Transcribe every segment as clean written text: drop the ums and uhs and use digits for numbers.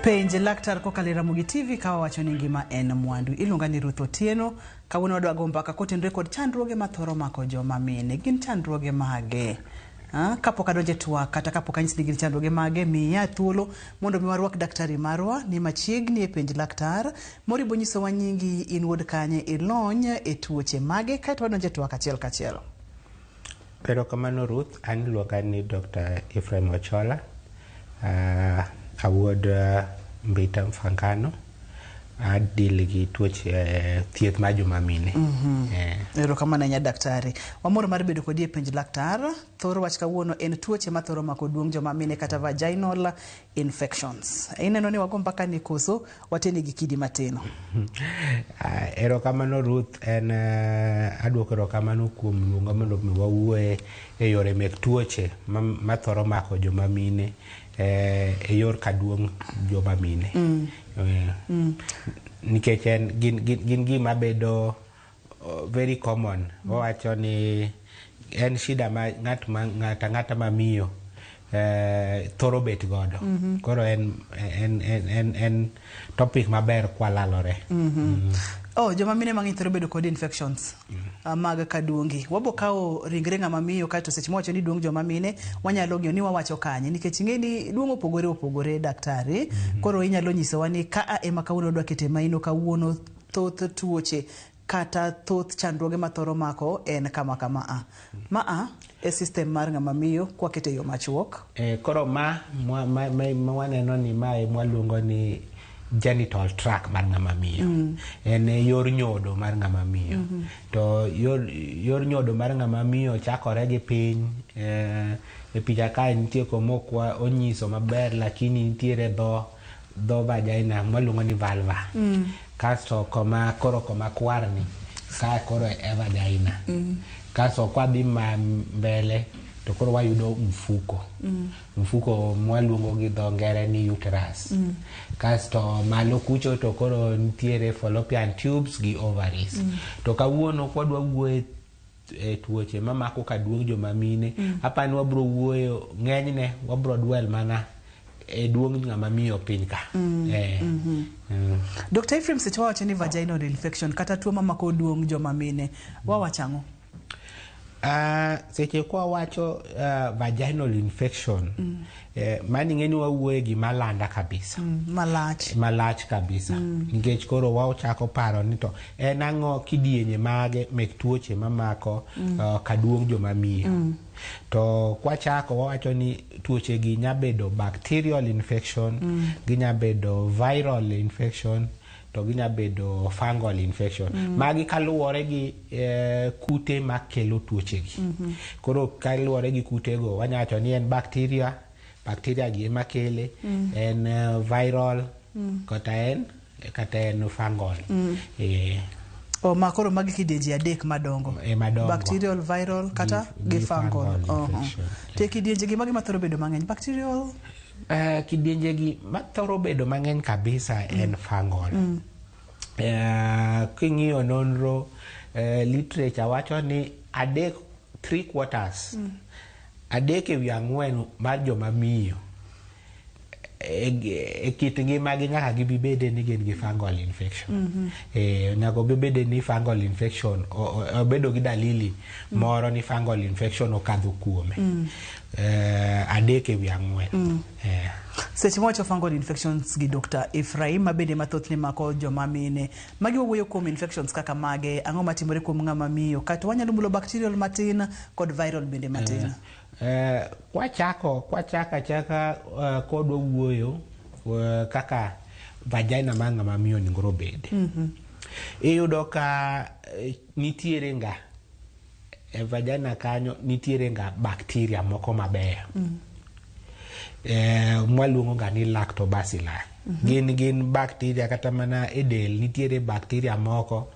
Penj laktar kokalo e Ramogi TV ka wawacho ni ngima en mwandu. Iluonga ni Ruth Otieno. Kawuono wadwa go mbaka kotenore kod chandruoge mathoro mako joma mine. Gin chandruoge mage? Ah, kapok adonjo e twak kata kapok anyisi ni gin chandruoge mage, miya thuolo mondo mi warwak daktari marwa ni machiegni e penj laktar. Moribo nyisowa nyingi, in wuod kanye, ilony e tuoche mage, kaeto wadonjo e twak achiel kachiel. Erokamano Ruth, an iluonga ni Dr. Ephraim Ochola. Awuod Mbita Mfangano. Adeal gi tuoche thieth mar joma mine. Erokamano ahinya daktari. Wamor mar bedo kodi e penj laktar. Thor wach kawuono en tuoche mathoro mako duong' joma mine kata vaginal infections. Ineno ni wago mbaka ni koso watene gi kidi matin? Erokamano Ruth, en aduoko erokamano kuom luonga mondo mi wawuoye e yore mek tuoche mathoro mako joma mine e yor kaduong' joma mine. Nikech en gin gima bedo very common. Wawacho ni en shida ma ng'at ma ng'ata ang'ata ma miyo thoro bet godo. Koro en topic maber kwalalore. Oh, joma mine mang'eny thoro bedo kod infections mag kaduongi. Wabo kawo ringre ng'ama miyo kaeto seche mwawacho ni duong' joma mine, wanyalo ng'iyo ni wawacho kanye nikech ing'e ni duong' opogore opogore daktari. Koro inyalo nyisowa ni kaa ema kawuono wadwa kete maino kawuono thoth tuoche kata thoth chandruoge mathoro mako en kama kama a. Ma a e system mar ng'ama miyo kwakete e yo machuok. Koro ma waneno ni mae mwaluongo ni genital tract mar ng'ama miyo. En yor nyodo mar ng'ama miyo. To yor nyodo mar ng'ama miyo chakore gi piny. E picha kae nitie kuma ok onyiso maber lakini nitiere dho vagina mwaluongo ni vulva. Kasto koma koro koma kwarni ka koro e vagina. Kasto kwadhi ma mbele to koro wayudo mfuko. Mfuko mwaluongo gi dho ngere ni uterus. Kasto malo kucho to koro nitiere fallopian tubes gi ovaries. To kawuono kwadwa wuoye e tuoche mamako kaduong' joma mine, apani wabro wuoyo ng'enyne wabro dwell mana e duong' ng'ama miyo piny ka. Dr. Ephraim, seche wawacho ni vaginal infection kata tuo mamako duong' joma mine, wawacho ang'o? Seche kwa wacho vaginal infection, mani ing'e ni wawuoye gima landa kabisa. Malach. Malach kabisa. Nikech koro wachako paro ni to en ang'o kidienje mage mek tuoche mamako kaduong' joma miyo. To kwachako wawacho ni tuoche gi nya bedo bacterial infection, ginya bedo viral infection, to ginya bedo fungal infection. Magi kaluwore gi kute makelo tuoche gi. Koro kaluwore gi kute go wanya wacho ni en bacteria, bacteria gi ema kele, en viral, kata en fungal. O ma koro magi kidienje adek madongo. Madongo. Bacterial, viral kata gi gi fungal. Fungal infection. To kidienje gi magi mathoro bedo mang'eny? Bacterial? Kidienje gi mathoro bedo mang'eny kabisa en fungal. King'iyo nonro, literature wacho ni adek, three quarters, 3/4 mar joma miyo e kit ngimagi nyaka gibibede ni gin gi fungal infection. Nyaka gibede ni fungal infection obedo gi dalili moro ni fungal infection okadho kuome. 3/4. Seche mwawacho fungal infections gi Dr. Ephraim, mabende mathothne mako joma mine, magi wawuoyo kuom infections kaka mage, ang'o matimore kuom ng'ama miyo, kata wanyalo mulo bacterial matin kod viral bende matin. Kwachako achaka kodwa wuoyo kaka vagina mar ng'ama miyo onego obed. Iyudo ka nitiere nga e vagina kanyo nitiere nga bacteria moko mabeyo. Mwaluongo ga ni lactobacilli. Gin bacteria kata mana e del nitiere bacteria moko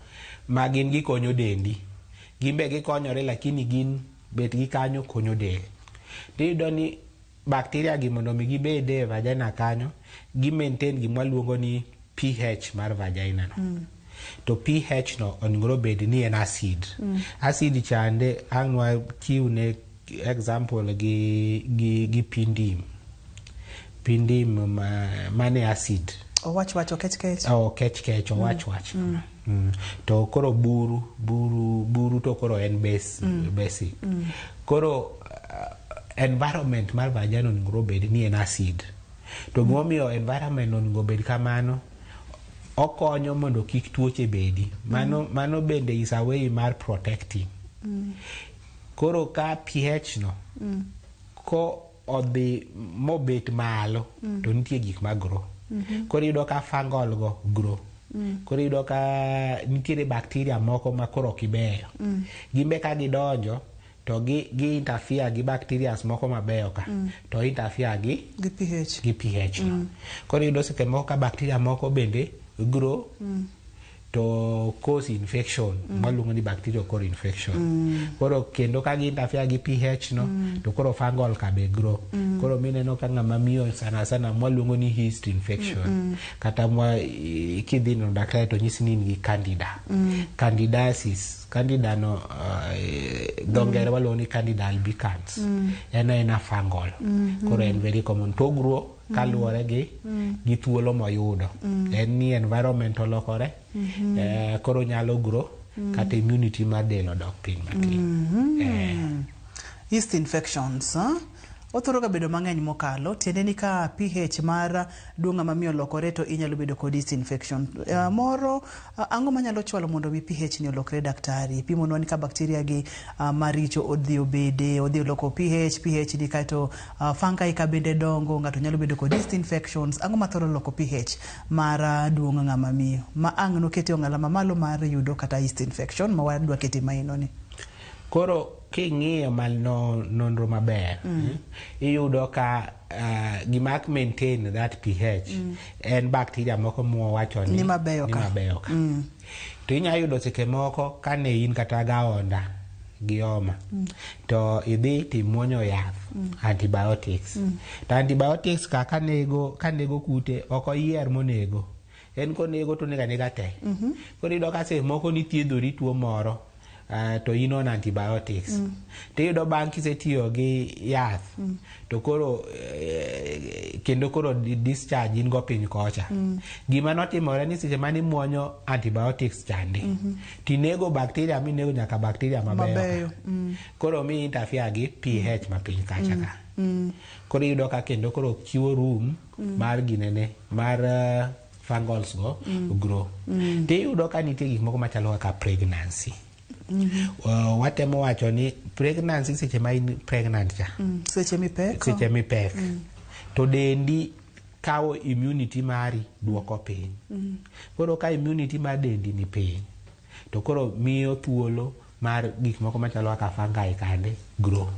ma gin gikonyo dendi. Gin be gikonyore lakini gin bet gi kanyo konyo del. Tiyudo ni bacteria gi mondo mi gibed e vagina kanyo, gi maintain gima waluongo ni pH mar vagina no. To pH no onego bed ni en acid. Acid chande ang' wachiw ne example gi pi ndim. Pi ndim mane acid. Owach wach okech kech. Oh, kech kech owach wach. To koro buru buru buru to koro en base, basic. Koro environment mar vagina onego obed ni en acid. To gimomiyo environment onego obed kamano, okonyo mondo kik tuoche bedi. Mano bende is a way mar protecting. Koro ka pH no ko odhi mobet malo, to nitie gik ma grow. Koro iyudo ka fungal go grow. Koro iyudo ka nitiere bacteria moko ma koro ok ibeyo. Gin be ka gidonjo to gi interfere gi bacteria moko mabeyo ka, to interfere gi gi pH. Gi pH no. Koro iyudo seche moko ka bacteria moko bende grow to cause infection maluongo ni bacterial core infection. Koro kendo ka gi interfere gi pH no, to koro fungal ka be grow. Koro mineno ka ng'ama miyo sana sana mwaluongo ni yeast infection, kata mwa kidhi neno daktari to nyisi ni in gi candida. Candidiasis, candida no dho ngere waluongo ni Candida albicans. En aena fungal. Koro en very common. To grow kaluwore gi thuolo moyudo. En ni environment olokore, koro nyalo grow kata immunity mar del odok piny matin. Yeast infections, huh? Othoro ga bedo mang'eny mokalo, tiende ni ka pH mar duong' ng'ama miyo olokore to inyalo bedo kod yeast infection. Moro ang'o manyalo chwalo mondo mi pH ni olokre, daktari? Pimonwa ni ka bacteria gi maricho odhi obede, odhi oloko pH, pH ni kaeto fungi ka bende dongo, ng'ato nyalo bedo kod yeast infections. Ang'o mathoro loko pH mar duong' ng'ama miyo? Ma ang' nokete ong'ala mamalo mar yudo kata yeast infection ma wadwa kete maino ni. Koro king'iyo no nonro maber, iyudo ka gima maintain that pH en bacteria moko mwawacho ni Ni mabeyo ni ka. Mabeyo ka. To inya yudo seche moko ka ne in kata gaonda gi homa, to idhi timuonyo yath, antibiotics. To antibiotics ka kanego kute, ok oyier monego. En konego to onego anega te. Koro iyudo ka seche moko nithiedhori tuo moro, to in on antibiotics. Tiyudo bang' kisetiyo gi yath, to koro kendo koro discharge in go piny kocha. Gima notimore ni seche mane imuonyo antibiotics chande, tinego bacteria minego nyaka bacteria mabeyo Mabeyo. ka. Koro mi interfere gi pH mapiny kacha ka. Koro iyudo ka kendo koro chiwo room mar ginene mar fungals go grow. Tiyudo ka nitie gik moko machalo kaka pregnancy. Watemo wacho ni pregnancy, seche ma in pregnant cha, Seche mipek. Seche mipek, to dendi kawo immunity mari duoko piny. Koro ka immunity mar dendi ni piny, to koro miyo thuolo mar gik moko machalo kaka fungi kande grow.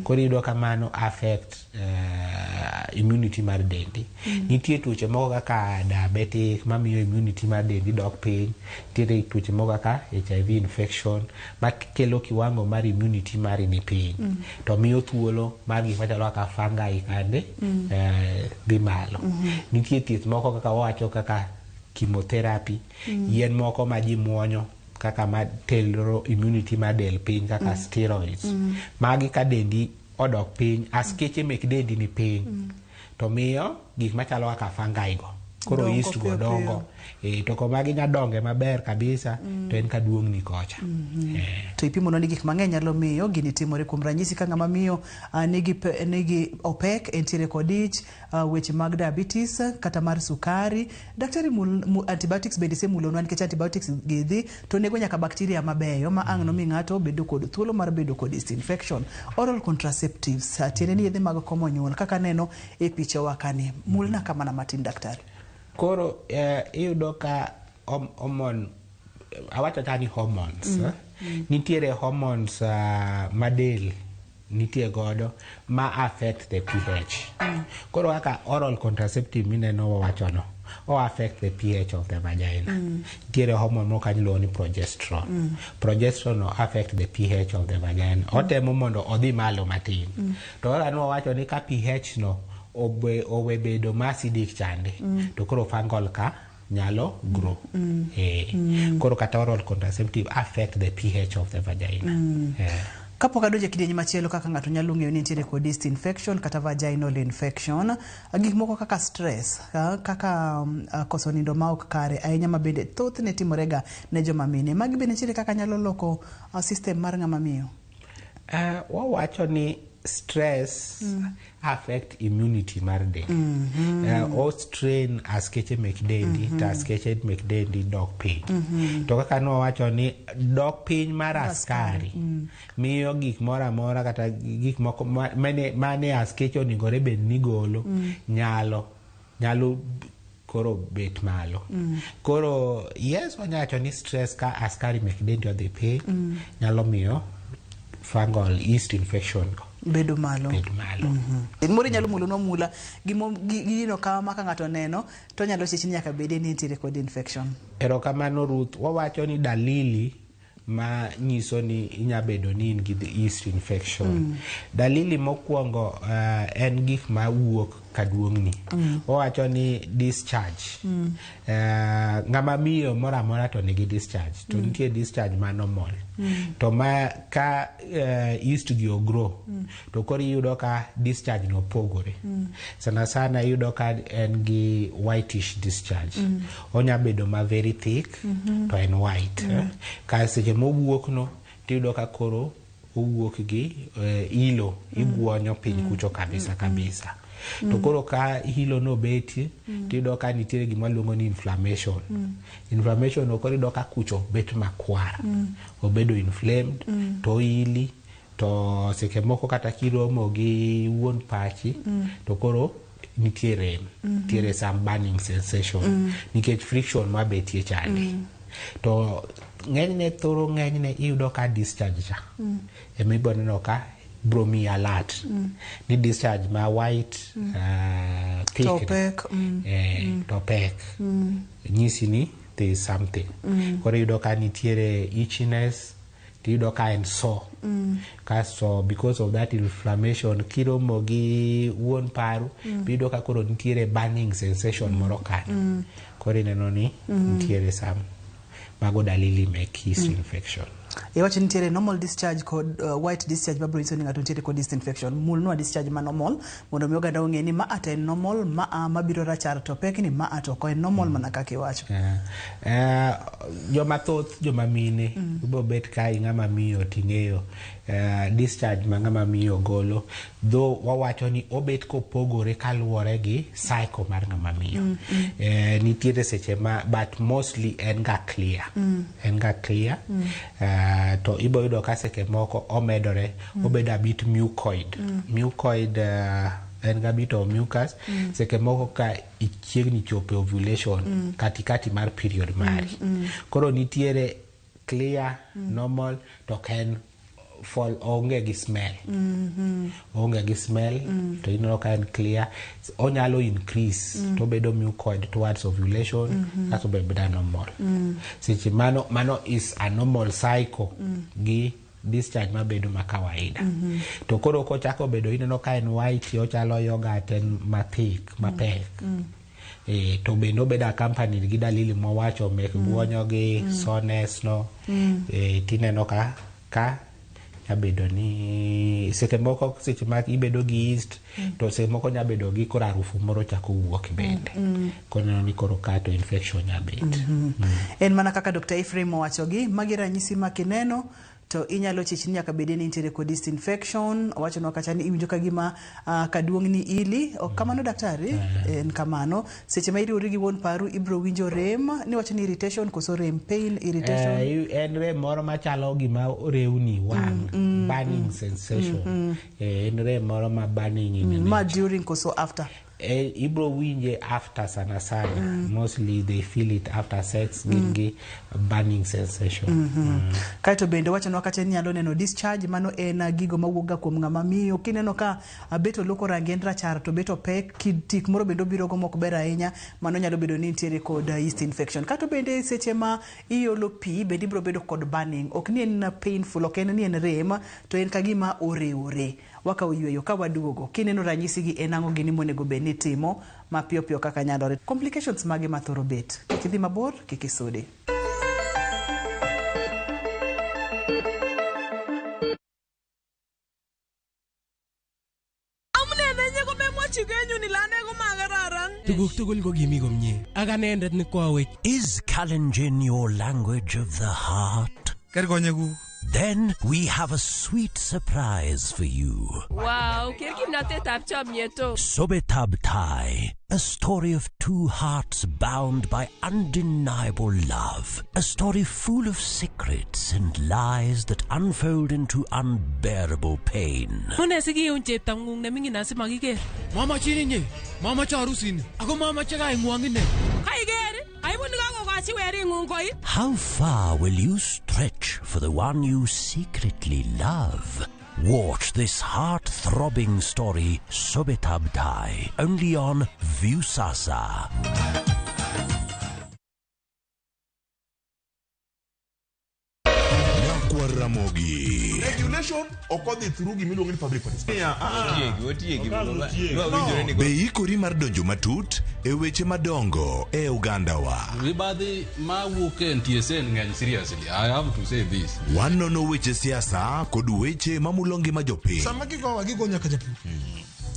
Koro iyudo ka mano affect immunity mar dendi. Nitie tuoche moko kaka diabetic mamiyo immunity mar dendi dok piny. Nitiere tuoche moko kaka HIV infection makelo kiwango mar immunity mari ni piny. To miyo thuolo mar gik machalo kaka fungi kande dhi malo. Nitie thieth moko kaka wawacho kaka chemotherapy, yien moko ma ji muonyo kaka matero immunity mar del piny kaka steroids. Magi ka dendi odok piny, askeche mek dendi ni piny, to miyo gik machalo kaka fungi go koro Dongo yeast go piyo dongo. To koma ginya donge maber kabisa to en ka duong' ni kocha. To ipimonwa ni gik mang'eny nyalo miyo gini timore, kuom ranyisi ka ng'ama miyo nigi opek, entiere kod ich, weche mag diabetes kata mar sukari. Daktari, antibiotics bende isemulonwa, nikech antibiotics gi dhi to nego nyaka bacteria mabeyo ma ang' nomi ng'ato bedo kod thuolo mar bedo kod yeast infection. Oral contraceptives, tiende ni yedhe mag komo nyuol kaka neno e pichawa kani. Mulna kamana matin, daktari. Koro iyudo ka hormone, awacho cha ni hormones, eh? Nitiere hormones ma del nitie godo ma affect the pH. Koro kaka oral contraceptive mineno wawachono, o affect the pH of the vagina. Nitiere hormone moro kanyo iluongo ni progesterone. Progesterone no affect the pH of the vagina. Otemo mondo odhi malo matin. To kaka nwawacho ni ka pH no owe bedo ma acidic chande, to koro fungal ka nyalo grow. Koro kata oral contraceptive affect the pH of the vagina. Kapok adonjo e kidieny machielo kaka ng'ato nyalo ng'eyo ni nitiere kod yeast infection kata vaginal infection, gik moko kaka stress, kaka koso nindo ma ok kare ahinya ma bende thothne timorega ne joma mine. Magi bende nitiere kaka nyalo loko system mar ng'ama miyo? Wawacho ni stress affect immunity mar del. O strain askeche mek dendi to askeche mek dendi dok piny. To kaka nwawacho ni dok piny mar askari miyo gik moro amora kata gik moko mane askeche onegore bed ni golo nyalo nyalo koro bet malo. Koro yes, wanyalo wacho ni stress ka askari mek dendi odhi piny nyalo miyo fungal yeast infection go bedo malo. Bed malo. Moro inyalo mulonwa mula gino kama ka ng'ato oneno to onyalo chich ni nyaka bede ni nitiere kod infection. Erokamano Ruth, wawacho ni dalili ma nyiso ni inya bedo ni in gi yeast infection. Dalili mokwongo en gik ma wuok kaduong'ni. Wawacho ni discharge. Ng'ama miyo moro amora to nigi discharge, to nitie discharge ma normal. To ma ka yeast gi ogrow, to koro iyudo ka discharge no pogore. Sana sana iyudo ka en gi whitish discharge. Onya bedo ma very thick, to en white. Ka seche mowuok no, tiyudo ka koro owuok gi ilo, iguonyo piny kucho kabisa kabisa. To koro ka ilo no betie, tiyudo ka nitiere gima luongo ni inflammation. Inflammation no koro iyudo ka kucho bet makwar. Obedo inflamed, to ili, to seche moko kata kiromo gi wuon pachi, to koro nitie rem, nitiere some burning sensation, nikech friction mabetie chande. To ng'enyne thoro ng'enyne iyudo ka discharge cha ema ibiro neno ka biro miyi alert ni discharge ma white thick To pek, to pek nyisi ni there is something. Koro iyudo ka nitiere itchiness, tiyudo ka en sore kasto because of that inflammation kiromo gi wuon paru, iyudo ka koro nitiere burning sensation moro kanyo. Koro ineno ni nitiere some mago dalili mek yeast infection. Iwacho ni nitiere normal discharge kod white discharge mabiro nyiso ni ng'ato nitiere kod yeast infection. Mulnwa discharge ma normal mondo mi oganda ong'e ni ma to en normal, ma a mabiro rachar to pek ni ma a to ok en normal mana kaka iwacho. Joma thoth joma mine ibiro bet ka ing'ama miyo ting'eyo discharge ma ng'ama miyo golo, though wawacho ni obet kopogore kaluwore gi cycle mar ng'ama miyo. Nitiere seche ma, but mostly en ga clear, en ga clear. To ibo yudo ka seche moko omedore, obedo a bit mucoid. Mucoid en ga bit of mucus seche moko ka ichiegni chopo e ovulation, katikati mar period mari. Koro nitiere clear, normal, to ok en foul, onge gi smell, onge gi smell. To ineno ka en clear, onyalo increase to obedo mucoid towards ovulation, kasto obedo beda normal seche mano. Mano is a normal cycle gi discharge mabedo ma kawaida. To koro kochako bedo, ineno ka en white, ochalo yogurt, en mathik mapek. To bende obedo accompanied gi dalili mwawacho mek guonyo gi soreness no. Tineno ka nyabedo ni seche moko, seche ma ibedo gi yeast, to seche moko nyabedo gi koro harufu moro chako wuok bende. Koro ineno ni koro ka to infection nyabet. En mana kaka Dr. Ephraim owachogi, magi ranyisi ma kineno to inyalo chich ni nyaka bede ni nitiere kod yeast infection. Owachonwa kacha ni iwinjo ka gima kaduong' ni ili. Ok kamano daktari? En kamano. Seche ma iriwori gi wuon paru ibiro winjo rem, niwacho ni irritation koso rem, pain, irritation? En rem moro machalo gima rewni wang', burning sensation. En rem moro ma burning in ma during koso after? Ibro winje after sana sana. Mostly they feel it after sex, gin gi burning sensation. Kaeto bende wachonwa kacha ni nyalo neno discharge, mano en gigo mawuok ga kuom ng'ama miyo. Kineno ka bet oloko rangi, en rachar to bet opek, tik moro bende obiro go mok ber ahinya, mano nyalo bedo ni nitiere kod yeast infection. Kato bende seche ma iolo pi bende ibiro bedo kod burning. Ok ni en painful, ok en ni en rem, to en kagima orewore. Wakawo yweyo ka waduogo. Kineno ranyisi gi en ang'o gini monego bed ni itimo mapiyo piyo kaka nyalore. Complications mage mathoro bet? Kik idhi mabor, kik isudi. Sobenyu ni lane komakararan. Tuguk tugul ko kimi komie. Ak anendet ne koawech. Is Kalenjin your language of the heart? Ker konyekuk. Then we have a sweet surprise for you. Wow, ker kimnatetab chomyet o. Sobetab Tai, a story of two hearts bound by undeniable love. A story full of secrets and lies that unfold into unbearable pain. Mune sikiun cheptang'ung neming'in asimakiker. Mamachin inye. Mamache arusini. Ako mamache kaing'wong ine. Kaiker, aibu nikakokochi wering'ung koi. How far will you stretch for the one you secretly love? Watch this heart-throbbing story, Sobetab Tai, only on Viusasa. Nyakwar Ramogi. Regulation ok odhi through gimiluongo ni public participation. Be ikori mar donjo matut e weche madongo e ogandawa? Mibadhi mawuok e NTSA ng'eny seriously. I have to say this. Wanono weche siasa kod weche mamulo ngima jopiny. Sama gigowa gigo nyaka japur.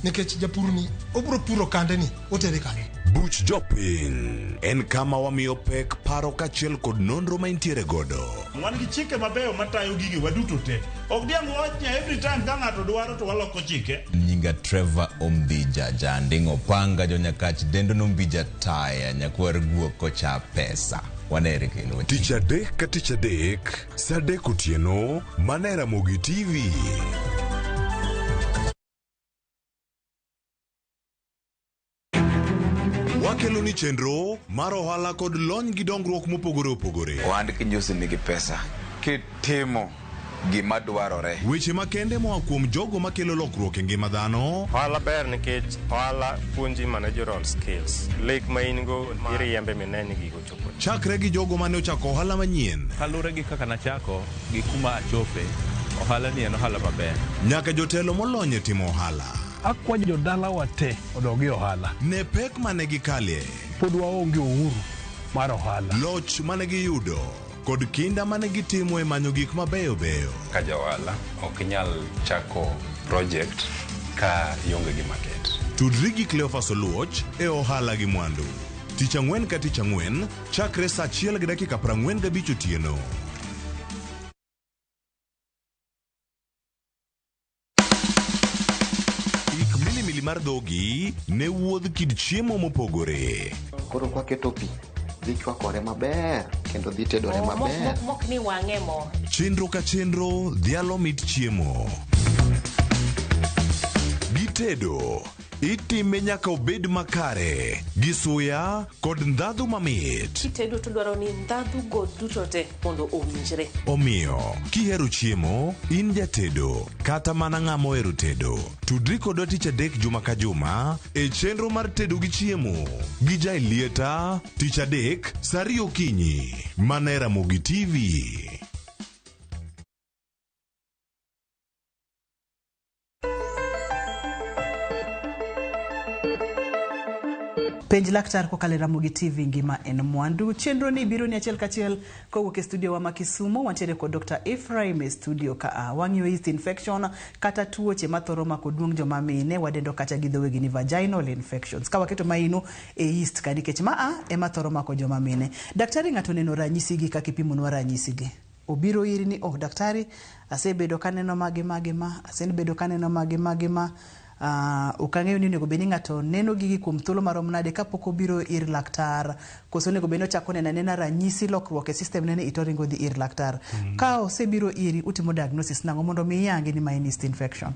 Nikech japur ni obro puro kande ni otere kanye. Buch jopiny en kama wamiyo pek paro kaachiel kod nonro ma intiere godo. Wan gi chike mabeyo matayo gige waduto te. Ok diang' wawach ni every time ka ng'ato dwaro to waloko chike. Nyinga Trevor Ombija Janding' Opanga jonyakach dendo nombija taya nyakwar guok kocha pesa. Wanere kendo. Tich adek ka tich adek, saa adek otieno, mana e Ramogi TV. Wakelo ni chenro mar ohala kod lony gi dongruok mopogore opogore. Ohand kinyosi nigi pesa kitimo gima dwarore. Weche makende moa kuom jogo makelo lokruok e ngima dhano. Ohala ber nikech ohala puonji managerial skills. Lek ma in go iriembe mine ni gigo chopo. Chakre gi jogo mane ochako ohala manyien. Kaluwore gi kaka nachako gi kuma achope, ohala ni en ohala maber. Nyaka jotelo molony e timo ohala. Akwayo jodalawa te odog e ohala. Ne pek mane gikalie. Pod waonge uhuru mar ohala. Loch mane giyudo kod kinda mane gitimo e manyo gik mabeyo beyo. Ka ja ohala ok inyal chako project ka ionge gi market. Tudri gi Cleophas Oluoch e ohala gi mwandu. Tich ang'wen ka tich ang'wen chakre saa 1:45 otieno. Ik milimili mar dhogi ne wuodh kit chiemo mopogore. Koro kwaketo pi dhi chwakore maber kendo dhi tedore maber. Mok ni wang'e mo. Chenro ka chenro dhialo mit chiemo. Gitedo itime nyaka obed makare gi suya kod ndhadhu mamit. Kitedo to dwaro ni ndhadhu go duto te mondo owinjre. Omiyo, kihero chiemo, in jatedo kata mana ng'ama ohero tedo, tudri kodwa tich adek juma ka juma e chenro mar tedo gi chiemo gi Jaelieta tich adek saa ariyo okinyi mana e Ramogi TV. Penj laktar kokalo e Ramogi TV ngima en mwandu. Chenro ni biro ni achiel kachiel kowuok e studio wa ma Kisumu. Wantiere kod Dr. Ephraim e studio ka wang'iyo yeast infection kata tuoche mathoro mako duong' joma mine wadendo kacha gi dhowegi ni vaginal infections. Ka waketo maino e yeast ka nikech maa ema thoro mako joma mine. Daktari ng'ato neno ranyisi gi kaka ipimonwa ranyisi gi. Obiro iri ni oh daktari asebedo kaneno magi magi ma asebedo kaneno magi magi ma. Ok ang'eyo ni onego bed ni ng'ato neno gigi kuom thuolo marom nade kapok obiro ir laktar koso onego bed ni ochako neno anena ranyisi lokruok e system nene to oringo dhi ir laktar. Ka osebiro iri utimo diagnosis nang'o mondo mi iyangi ni ma en yeast infection?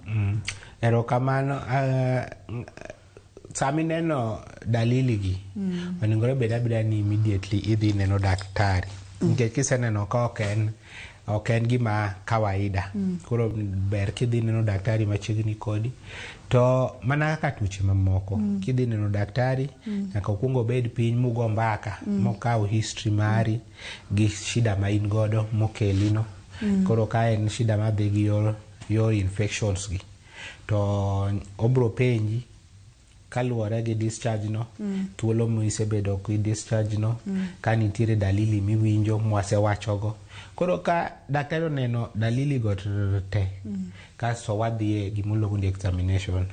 Erokamano. Sama ineno dalili gi, onegore bed abeda ni immediately idhi neno daktari. Nikech kiseneno ka ok en gima kawaida. Koro ber kidhi neno daktari machiegni kodi. To mana kaka tuoche mamoko, kidhi neno daktari, nyaka okuong obed piny mugo mbaka, mokaw history mari gi shida ma in godo mokelino. Koro ka en shida madhi gi yor infections gi, to obro penji kaluwore gi discharge no, thuolo misebedo gi discharge no, ka nitiere dalili miwinjo mwasewachogo. Koro ka daktari oneno dalili go te, kasto wadhi e gimiluongo ni examination.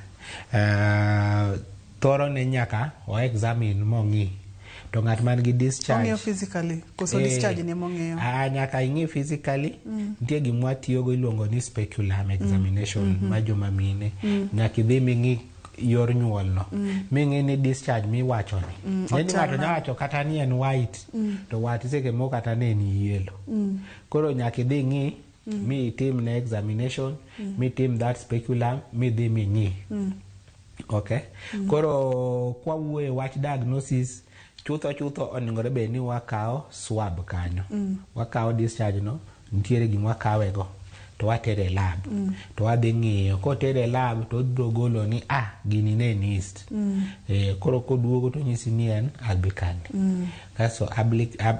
Thoro ne nyaka o examine mong'i. To ng'at man gi discharge Ong'iyo physically koso discharge ni mong'iyo. Ah, nyaka ing'i physically. Nitie gima watiyogo iluongo ni speculum examination ma joma mine. Nyaka idhi ming'i yor nyuol no. Ming'i ni discharge miwacho ni. Ng'eny ochal ng'ato nade? nyalo wacho kata ni en white. To white seche moko kata ne en yellow. Koro nyaka idhi ing'i mi itim ne examination, mitim that speculum, midhi ming'i. Okay. Koro kwawuoyo e wach diagnosis, chutho chutho onegore bed ni wakawo swab kanyo. Wakawo discharge no, nitiere gima wakawe go to watere e lab. To wadhi ng'iyo, kotere e lab to obiro golo ni ah, gini ne en yeast. Koro koduogo to nyisi ni en albicans. Kasto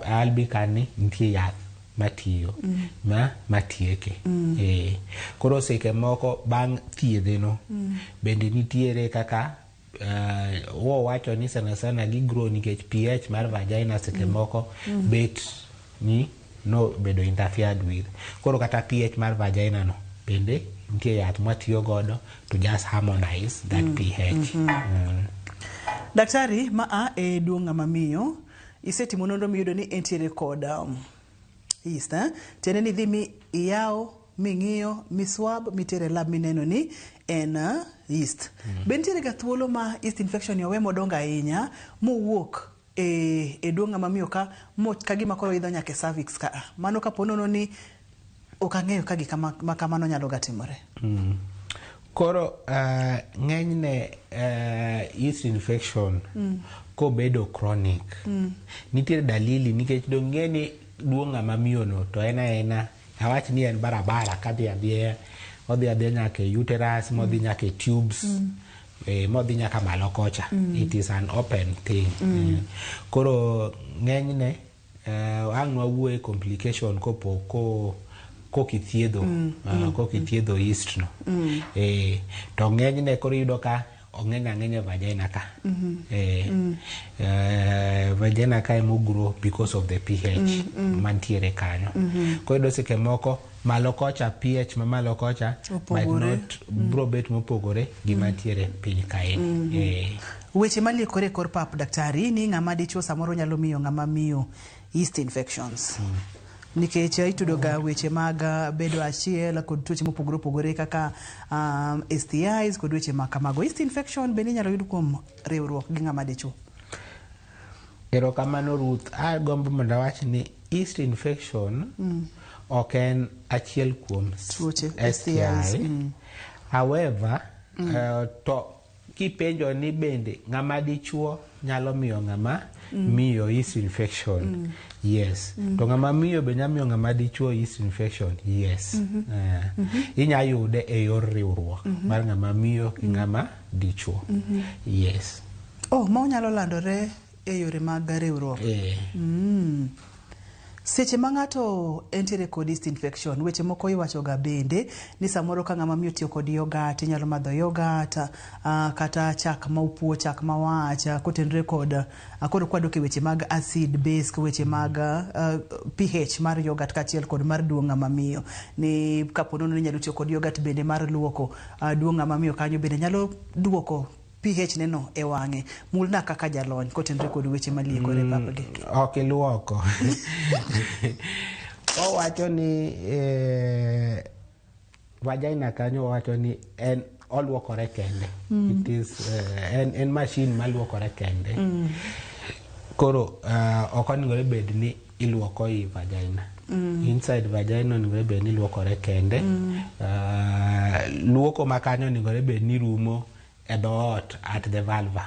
albicans ni nitie yath matiyo ma matieke. Koro seche moko bang' thiedhe no bende nitiere kaka wawacho ni sana sana gi grow nikech pH mar vagina seche moko bet ni no bedo interfered with. Koro kata pH mar vagina no bende nitie yath mwatiyo godo to just harmonize that pH. Daktari, ma a e duong' ng'ama miyo, isetimo nonro miyudo ni entiere kod yeast, eh? Tiende ni idhi mi iyawo, ming'iyo, miswab, mitere lab mineno ni en yeast. Be nitiere ga thuolo ma yeast infection ni owe modongo ahinya mowuok e duong' ng'ama miyo ka mo ka gima koro idho nyaka e cervix ka a. Mano kapo nono ni ok ang'eyo ka gik ma kamano nyalo ga timore. Koro ng'enyne yeast infection kobedo chronic nitiere dalili nikech dong ng'e ni duong' ng'ama miyo no to en aena awach ni en barabara kadhi adhiya odhi adhiya nyaka e uterus modhi nyaka e tubes modhi nyaka malo kocha. It is an open thing. Koro ng'enyne ang' wawuoye complication kopo ko kokithiedho kokithiedho yeast no. To ng'enyne koro iyudo ka ong'eny ang'enya e vagina ka. Vagina ka ema grow because of the pH mantiere kanyo. Koro iyudo seche moko malo kocha pH ma malo kocha might Opogore. not bro bet mopogore gi mantiere piny kae. Weche maliekore e kor pap daktari ni ng'ama dichuo samoro nyalo miyo ng'ama miyo yeast infections. Nikech itudo ga weche mag bedo achiel kod tuoche mopogore opogore kaka STIs kod weche ma kamago. Yeast infection bende inyalo yud kuom riwruok gi ng'ama dichuo. Erokamano Ruth, agombo mondo awach ni yeast infection ok en achiel kuom Tuoche, STI. STIs. However, to kipenjo ni bende ng'ama dichuo nyalo miyo ng'ama miyo yeast infection. Yes. To ng'ama miyo be nyalo miyo ng'ama dichuo yeast infection. Yes. Inya yude e yor riwruok mar ng'ama miyo gi ng'ama dichuo. Yes. Oh, ma onyalo landore e yore mag riwruok. Seche ma ng'ato entiere kod yeast infection, weche moko iwacho ga bende ni samoro ka ng'ama miyo otiyo kod yoghurt, inyalo madho yoghurt, kata chak ma opuo, chak ma wach, kotenore kod koro kwadok e weche mag acid base, weche mag pH mar yoghurt kaachiel kod mar duong' ng'ama miyo. Ni kapo nono ni inyalo tiyo kod yoghurt bende mar luoko duong' ng'ama miyo kanyo bende nyalo duoko pH neno e wang'e. Mulna kaka jalony kotenore kod weche maliekore e papgi. Ok iluoko. Owacho ni vagina kanyo owacho ni en oluokore kende. It is en machine maluokore kende. Koro ok onegore bed ni iluoko i vagina. Inside vagina onegore bed ni iluokore kende. Luoko ma kanyo onegore bed ni rumo e dhoot at the vulva.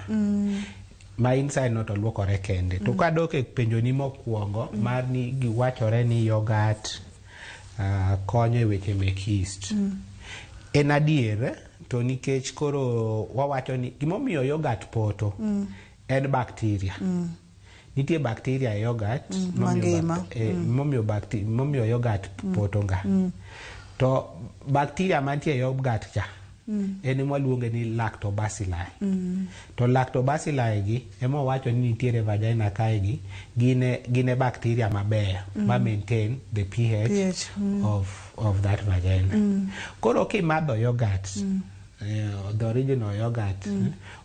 Ma inside no to luokore kende. To kadok e penjoni mokwongo mar ni giwachore ni yoghurt konyo e weche mek yeast. En adier to nikech koro wawacho ni gimomiyo yoghurt poto en bacteria. Nitie bacteria e yoghurt momiyo Mangima. momiyo yoghurt poto ga. To bacteria mantie e yoghurt cha en ema waluonge ni lactobacilli. To lactobacilli gi ema wawacho ni nitiere vagina kae gi gin e bacteria mabeyo ma maintain the pH, pH, of that vagina. Koro kimadho yoghurt The original yogurt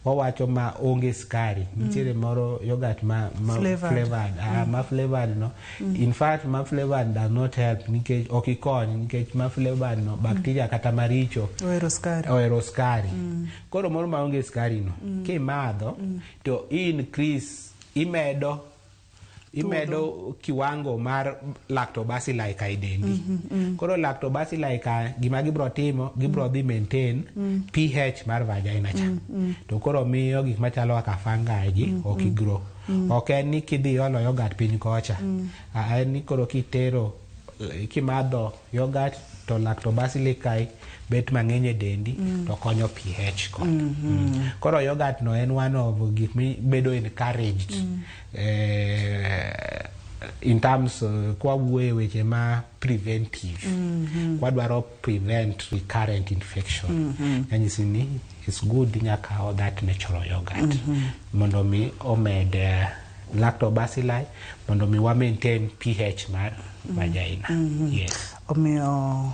wawacho ma onge sukari. Nitiere moro yogurt ma Flavored. Flavored. Ah, ma flavored no. In fact, ma flavored does not help nikech ok ikony, nikech ma flavored no bacteria kata maricho ohero sukari. Ohero sukari. Koro moro maonge sukari no kimadho to increase, imedo kiwango mar lactobacilli ka e dendi. Koro lactobacilli ka gima gibro timo, gibro dhi maintain pH mar vagina cha. To koro miyo gik machalo kaka fungi gi ok grow. Ok en ni kidhi olo yogurt piny kocha. Ah, en ni koro kitero, kimadho yogurt to lactobacilli kae bet mang'eny e dendi to konyo pH ko. Koro yogurt no en one of gik mibedo encouraged in terms kwawuoyo e weche ma preventive. Kwadwaro prevent recurrent infection. Nyanyisi ni it's good inya kawo that natural yogurt mondo mi omed lactobacilli mondo mi wa maintain pH mar vagina. Yes. Omiyo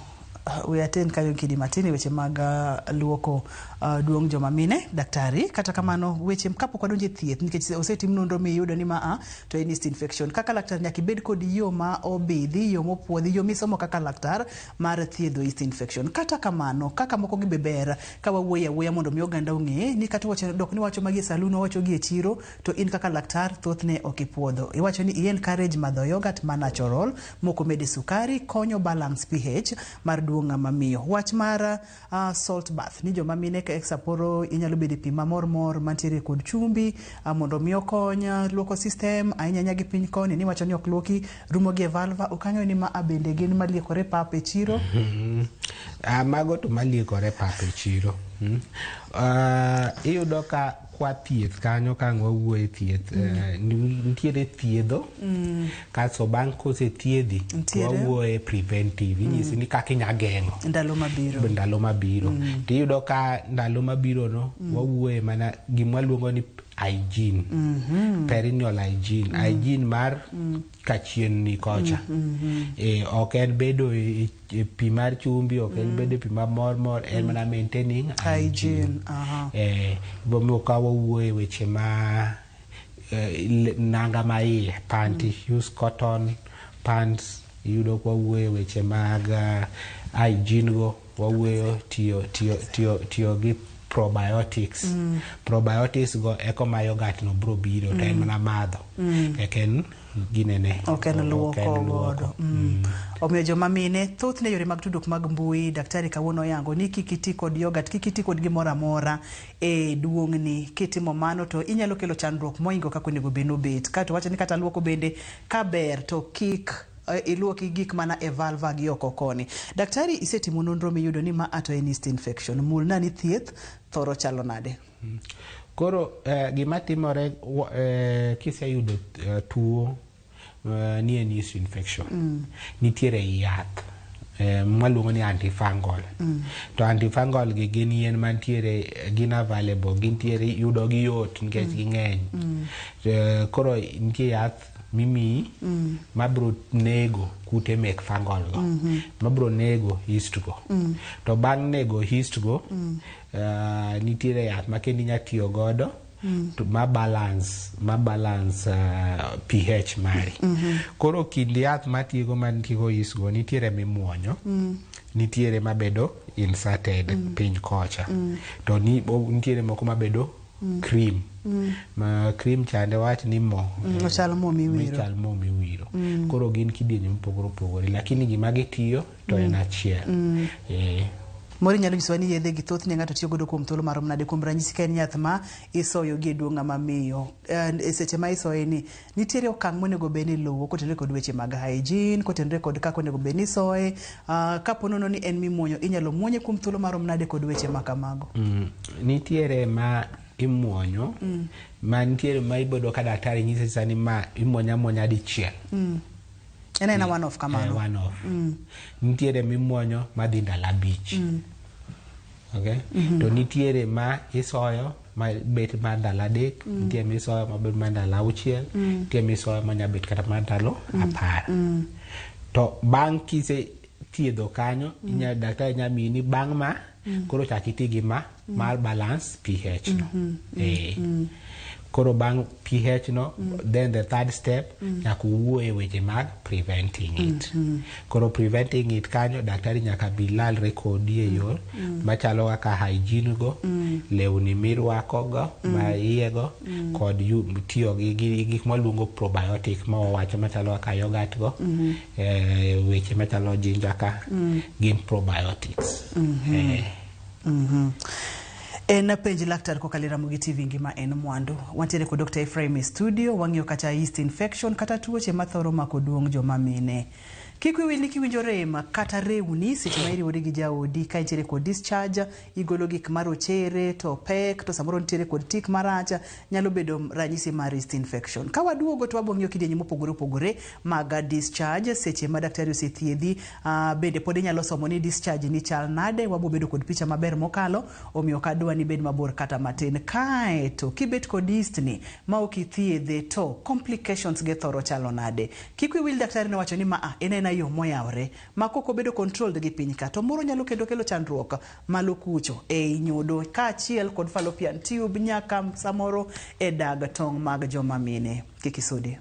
we aten kanyo kidi matin e weche mag luoko duong' joma mine, daktari. Kata kamano, weche kapok wadonjo e thieth, nikech osetim nonro miyudo ni ma a to en yeast infection, kaka laktar nyaka ibed kod yo ma obidhi, yo mopuodhi, yo misomo kaka laktar mar thiedho yeast infection. Kata kamano, kaka moko gi be ber ka wawuoyo awuoya mondo mi oganda ong'e ni kata wacho dok ni wacho magi e saloon, wacho gi e chiro, to in kaka laktar thothne ok ipuodho. Iwacho ni i encourage madho yogurt ma natural mok omede sukari, konyo balance pH mar duong' ng'ama miyo. Wach mar salt bath ni joma mine ka samoro inyalo bedo e pi mamor mor mantiere kod chumbi mondo mi okony luoko system ahinya ahinya gi piny koni ni wacho ni ok luoki rumo gi e vulva. Ok ang'eyo ni ma a bende gin maliekore pap e chiro. Ah, mago to maliekore pap e chiro. Iyudo ka kwa thieth kanyo ka ang' wawuoyo e thieth, nitiere thiedho kasto bang' kosethiedhi to Nitiere. wawuoyo e preventive, inyisi ni kaka inya geng'o ndalo mabiro. Ndalo mabiro. Tiyudo ka ndalo mabiro no wawuoye mana gima waluongo ni hygiene, perineal hygiene, hygiene mar kachien ni kocha. Ok en bedo e pi mar chumbi, ok en bedo e pi mamor mor, en mana maintaining hygiene. Hygiene, aha. Bomiyo ka wawuoyo e weche ma nanga ma iye, panty, use cotton pants. Iyudo ka wawuoyo e weche mag hygiene go, wawuoyo tiyo gi probiotics. Probiotics go eko ma yogurt no bro biro to en mana madho. Ok en ginene. Ok en Ok en luoko luoko. godo. Omiyo joma mine, thothne yore mag tudruok mag mbui, daktari kawuono oyango ni kik iti kod yogurt, kik iti kod gimoro amora e duong'ni. Kitimo mano to inyalo kelo chandruok moingo kaka onego bed nobet. Kato wacho ni kata luoko bende ka ber to kik iluoki gik mana e vulva gi oko koni. Daktari, isetimo nonro miyudo ni ma ato en yeast infection. Mulna ni thieth thoro chalo nade? Koro gima timore kiseyudo tuo ni en yeast infection, nitiere yath mwaluongo ni antifungal. To antifungal gi gin yien mantiere, gin available, gintiere, yudo gi yot nikech ging'eny. Koro nitie yath mimiyi mabro nego kute mek fungal go, mabro nego yeast go. To bang' nego yeast go, nitiere yath ma kendo inya tiyo godo to ma balance pH mari. Koro kind yath matiego mantiego yeast go, nitiere mimuonyo, nitiere mabedo inserted piny kocha, to nitiere moko mabedo cream. Ma cream chande wach ni mo. Ochal mo miwiro. Michal mo miwiro. Koro gin kidienje mopogore opogore, lakini gima gitiyo to en achiel. Moro inyalo nyisowa ni yedhe gi thothne ng'ato tiyo godo kuom thuolo marom nade? Kuom ranyisi, ka en yath ma isoyo gi e duong' ng'ama miyo, e seche ma isoye ni nitiere okang' monego bed ni iluwo kotenore kod weche mag hygiene, kotenore kod kaka onego bed ni isoye, kapo nono ni en mimuonyo, inyalo muonye kuom thuolo marom nade kod weche ma kamago? Nitiere ma imuonyo, ma nitiere ma ibodo ka daktari nyisi sani ma imuonyo amuonya dichiel. En aena one off kamano? One off. Nitiere mimuonyo madhi ndalo 5. Okay? To nitiere ma isoyo ma bet mar ndalo 3, nitie misoyo ma bet mar ndalo 6, nitie misoyo manya bet kata mar ndalo 10. To bang' kise thiedho kanyo, inya daktari nya miyi ni bang' ma Koro chak iti gi ma mar balance pH no. Koro bang' pH no, then the third step, nyaka uwuo e weche mag preventing it. Koro preventing it kanyo, daktari nyaka bi lalre kodi e yor machalo kaka hygiene go, lewni mirwako go, ma iye go, kod tiyo gi gik mwaluongo probiotic ma wawacho machalo kaka yogurt go, weche machalo ginger ka, gin probiotics. En penj laktar kokalo e Ramogi TV ngima en mwandu. Wantiere kod Dr. Ephraim e studio, wang'iyo kata yeast infection kata tuoche mathoro mako duong' joma mine. Kik wiyi wil ni kiwinjo rem kata rewni seche ma iriwori gi jaodi ka intiere kod discharge, igolo gik marochere to pek to samoro nitiere kod tik marach, nyalo bedo ranyisi mar yeast infection. Ka waduogo to wabo ng'iyo kidienje mopogore opogore mag discharge seche ma daktari osethiedhi, bende pod inyalo somo ni discharge ni chal nade, wabo bedo kod picha maber mokalo, omiyo ok adwa ni bed mabor kata matin. Kae to kibet kod yeast ni ma ok ithiedhe to complications ge thoro chalo nade. Kik wiyi wil daktari nowacho ni ma en aena yo moyawre ma kok obedo controlled gi piny ka to moro nyalo kendo kelo chandruok malo kucho ei nyodo kaachiel kod fallopian tube nyaka samoro e dag tong' mag joma mine. Kik isudi.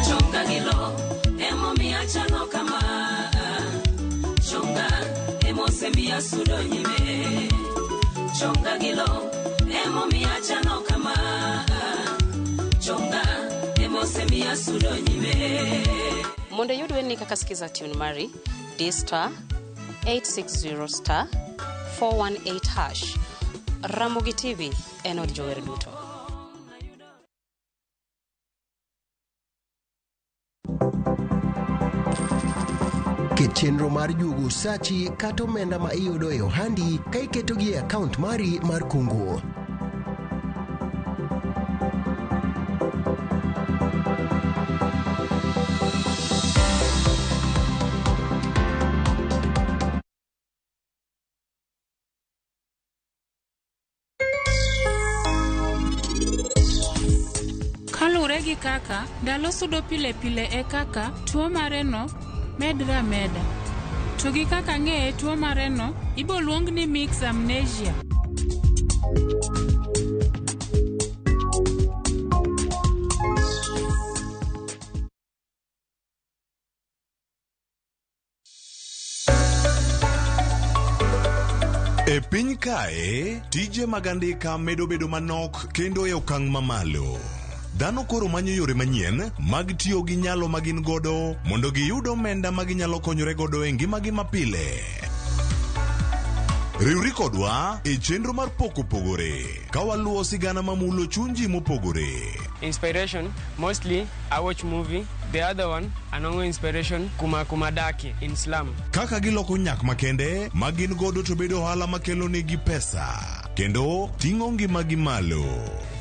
Chonga gi lo emomiyo achano kama, chonga emosemiya sudo nyime, chonga gi lo emomiyo achano kama, chonga emosemiya sudo nyime. Mondo iyud wendni kaka Skiza tune mari, di star 860 star 418 hash. Ramogi TV en od jower duto. Ket chenro mar juogo sachi kata omenda ma iyudo e ohandi ka iketogi e akaunt mari mar kungo. Kaluwore gi kaka ndalo sudo pile pile e kaka tuo mareno medre ameda. To gi kaka ng'eye tuo mareno iboluong ni mixed amnesia. E piny kae, tije mag andika medo bedo manok kendo e okang' mamalo. Dhano koro manyo yore manyien mag tiyo gi nyalo ma gin godo mondo giyud omenda ma ginyalo konyore godo e ngimagi mapile. Riwri kodwa e chenro mar Pok Opogore ka waluwo sigana mamulo chuny ji mopogore. Inspiration, mostly I watch movie. The other one, anongo inspiration kuma kuma daki in slum. Kaka giloko nyak makende ma gin godo to bedo ohala makelo negi pesa kendo ting'o ngimagi malo.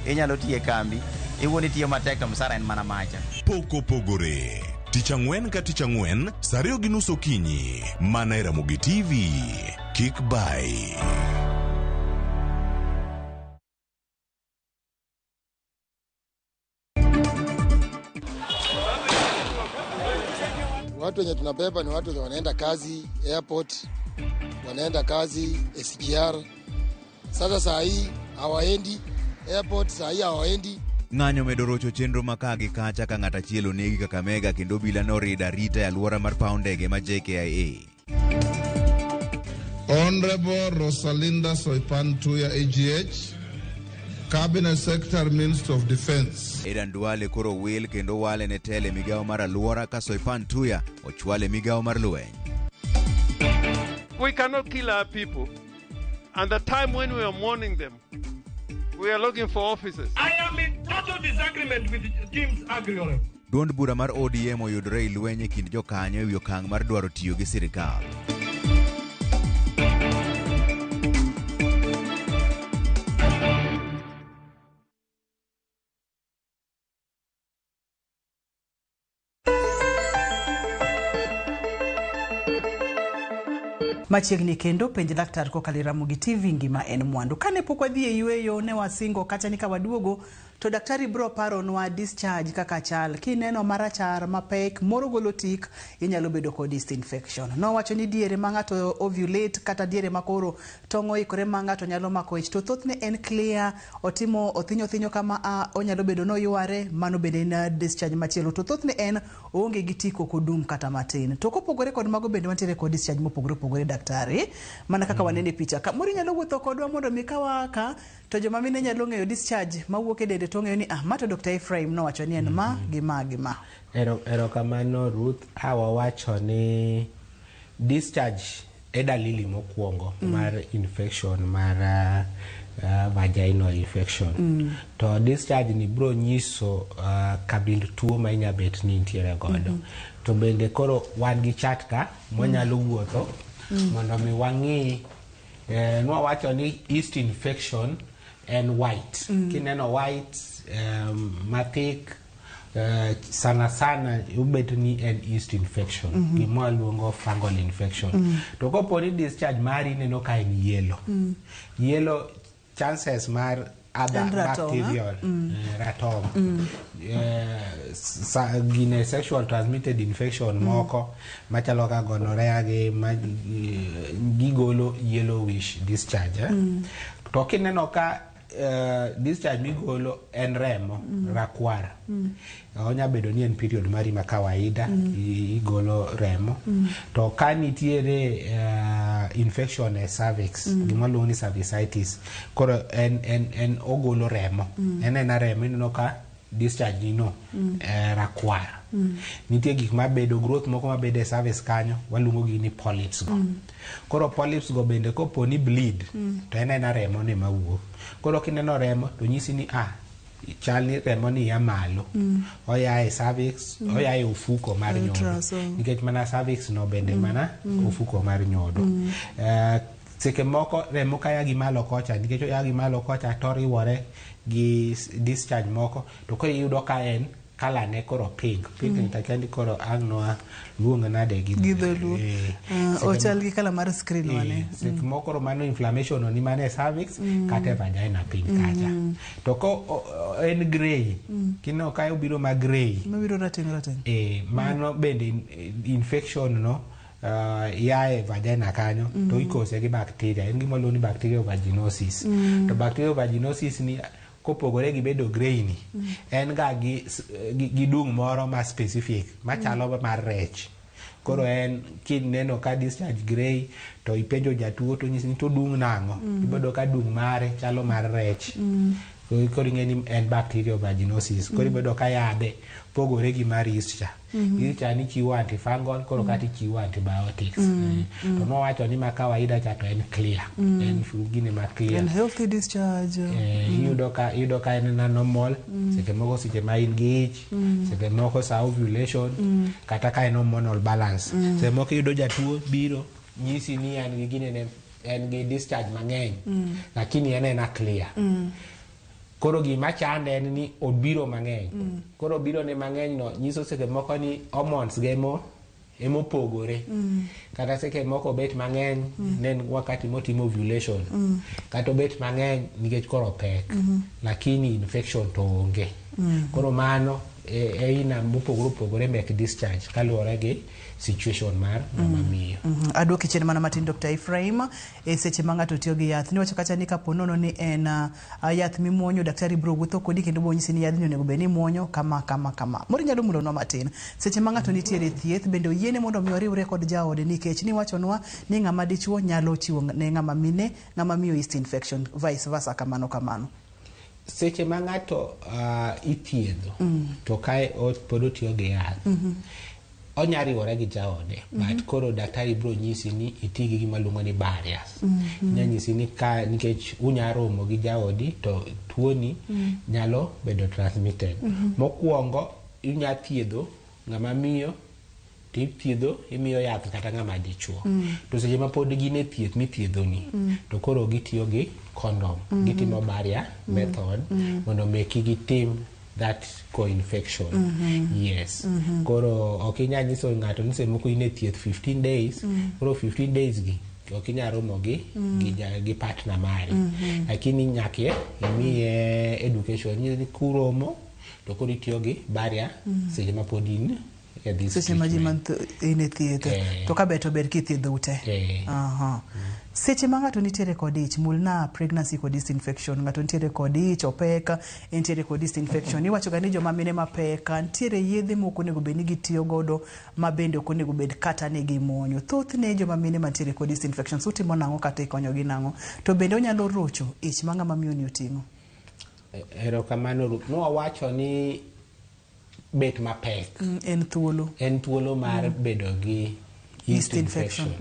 Inyalo tiyo e kambi, iwuon itiyo matek to msara en mana macha. Pok Opogore. Tich ang'wen ka tich ang'wen, saa 2:30 okinyi, mana e Ramogi TV. Kik bai. Watu wenye tunabeba ni watu wenye wanaenda kazi airport, wanaenda kazi SGR. Sasa saa hii hawaendi airport, saa hii hawaendi. Ng'anyo medo rocho chenro ma ka gi kacha ka ng'at achiel onegi Kakamega kendo obila norido arita e alwora mar paw ndege ma JKIA. Honorable Rosalinda Soipan Tuya AGH, Cabinet Secretary, Minister of Defense. Adan Duale koro wil kendo wale ne telo e migawo mar alwora ka Soipan Tuya ochwale migawo mar lweny. We cannot kill our people. And the time when we are mourning them, we are looking for offices. I am in total disagreement with Jim's Agriore. Duond bura mar ODM oyudore e lweny e kind jokanyo e wi okang' mar dwaro tiyo gi sirikal. Machiegni kendo penj laktar kokalo e Ramogi TV ngima en mwandu. Kane pok wadhi e yueyo ne wasingo kata ni ka waduogo to daktari bro paronwa discharge kaka chal. Kineno marachar mapek moro golo tik inyalo bedo kod yeast infection. Nowacho ni diere ma ng'ato ovulate kata diere ma koro tong' oikore ma ng'ato nyalo mako ich to thothne en clear otimo othinyo thinyo kama a onyalo bedo noyware mano bende en ah, discharge machielo to thothne en oonge gi tik ok odum kata matin. To kopogore kod mago bende wantiere kod discharge mopogore opogore daktari mana kaka waneno e picha ka. Moro inyalo wuotho kodwa mondo mi ka waa ka to joma mine nyalo ng'eyo discharge mawuok e dende to ng'eyo ni ah ma to Dr. Ephraim nowacho ni en ma gi ma gi ma. Ero, erokamano Ruth. A wawacho ni discharge e dalili mokwongo mar infection mar vaginal infection. To discharge ni bro nyiso kabind tuo ma inya bet ni intiere godo. To bende koro wan gi chat ka mwanyalo wuotho mondo mi wang'i nwawacho ni yeast infection en white. Kineno white mathik sana sana obet ni en yeast infection gima waluongo fungal infection. To kopo ni discharge mari ineno ka en yellow, yellow chances mar other En ratong', ah? bacterial ratong gine sexual transmitted infection moko machalo ka gonorrhea gi ma gigolo yellowish discharge eh? To kineno ka discharge migolo en remo rakwar onya bedo ni en period mari ma kawaida igolo remo to ka nitiere infection e cervix gima luongo ni cervicitis koro en ogolo remo en ena remo ineno ka discharge ni no rakwar nitie gik mabedo growth moko mabedo e cervix kanyo waluongo gi ni polyps go koro polyps go bende kopo ni bleed to en ena remo ni mawuok koro kineno remo to nyisi ni ah chal ni remo ni ya malo oya e cervix oya e ofuko mar nyodo Ultrasound. nikech mana cervix no bende mana ofuko mar nyodo seche moko remo kaya gi malo kocha nikech oya gi malo kocha to oriwore gi discharge moko to koro iyudo ka en colour ne koro pink pink ni takia ni koro ang' nwa luong nade gi Gi dholuo. Seche Ochal gi kala mar screen wane. Seche moko koro mano inflammation no ni mana e cervix kata e vagina piny kacha to ko en grey kineno ka obiro ma grey Mabiro rateng' rateng'. Mano bende infection no ya e vagina kanyo to ikose gi bacteria en gima luongo ni bacterial vaginosis to bacterial vaginosis ni kopogore gi bedo grey ni en ga gi, gi dung' moro ma specific machalo mar rech koro en kineno ka discharge grey to ipenjo jatuo to nyisi ni to dung' nang'o ibodo ka dung' mare chalo mar rech koro ing'e ni en bacterial vaginosis koro ibodo ka yadhe pogore gi mar yeast cha yeast cha nichiwo antifungal koro kata ichiwo antibiotics to nowacho ni ma kawaida cha to en clear en gine ma clear En healthy discharge. Iyudo ka en na normal seche moko seche ma in gi ich seche moko sa ovulation kata ka en hormonal balance seche moko iyudo jatuo biro nyisi ni en gi ginene en gi discharge mang'eny lakini en ena clear koro gima chande en ni obiro mang'eny koro obiro ne mang'eny no nyiso seche moko ni hormones ge emopogore kata seche moko obet mang'eny ne en wakati motimo ovulation kata obet mang'eny nikech koro pek lakini infection to onge koro mano e aina mopogore opogore mek discharge kaluwore gi situation mar ng'ama miyo Aduoki chien mana matin Dr. Ephraim e seche ma ng'ato tiyo gi yath niwacho kacha ni kapo nono ni en yath mimuonyo daktari biro wuotho kodi kendo biro nyisi ni yadhni onego bed ni imuonyo kama kama kama moro inyalo mulonwa matin seche ma ng'ato nitiere e thieth bende oyiene mondo mi oriwre kod jaode nikech niwachonwa ni ng'ama dichuo nyalo chiwo ne ng'ama mine ng'ama miyo yeast infection vice versa kamano kamano seche ma ng'ato ithiedho to kae pod otiyo gi yath onya riwore gi jaode but koro daktari biro nyisi ni iti gi gima luongo ni barriers nya nyisi ni ka nikech unya romo gi jaodi to tuoni nyalo bedo transmitted mokwongo inya thiedho ng'ama miyo tithiedho imiyo yath kata ng'ama dichuo to seche ma pod gin e thieth mithiedho ni to koro gitiyo gi condom gitimo barrier method mondo mi kik gitim that co-infection yes koro ok inyal nyiso ng'ato ni seche moko in e thieth 15 days koro 15 days gi Ok inyal romo gi partner mari. Lakini nyaka imiye education ni kuromo to koro itiyo gi barrier seche ma pod in e this seche ma ji treatment. In e thieth. To ka ber to ber kithiedhou te. Aha. Seche ma ng'ato nitiere kod ich, mulna pregnancy kod yeast infection. Ng'ato nitiere kod ich, opek, entiere kod yeast infection. Iwacho ga ni joma mine mapek, nitiere yedhe mok onego bed ni gitiyo godo ma bende ok onego bed kata ni gimuonyo. Thothne joma mine mantiere kod yeast infections utimo nang'o kata ikonyogi nang'o? To bende onyalo rocho ich ma ng'ama miyo ni oting'o? Erokamano Ruth. Nwawacho ni bet mapek En thuolo. En thuolo mar bedo gi yeast yeast infection.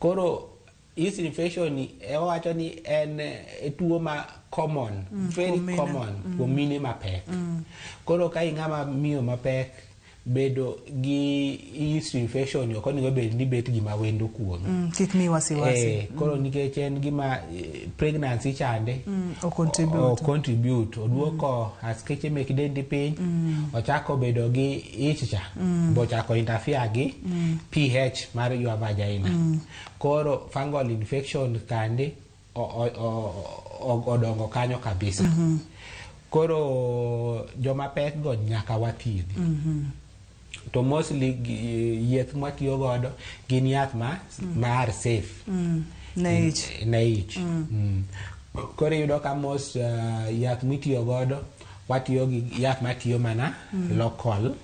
Koro yeast infection ni wawacho ni en tuo ma common, very kuom mine. Common kuom mine mapek. Koro ka ing'ama miyo mapek, bedo gi yeast infection ok onego bed ni bet gima wendo kuomi. Kik mi wasiwasi. Koro nikech en gima pregnancy chande o contribute. O contribute oduoko askeche mek dendi piny. Ochako bedo gi ich cha bochako interfere gi pH mar your vagina. Koro fungal infection kande odongo kanyo kabisa. Koro joma pek go nyaka wathiedhi. To mostly yath mwatiyo godo gin yath ma are safe Ne ich. Ne ich. Koro iyudo ka most yath mitiyo godo, watiyo gi yath matiyo mana local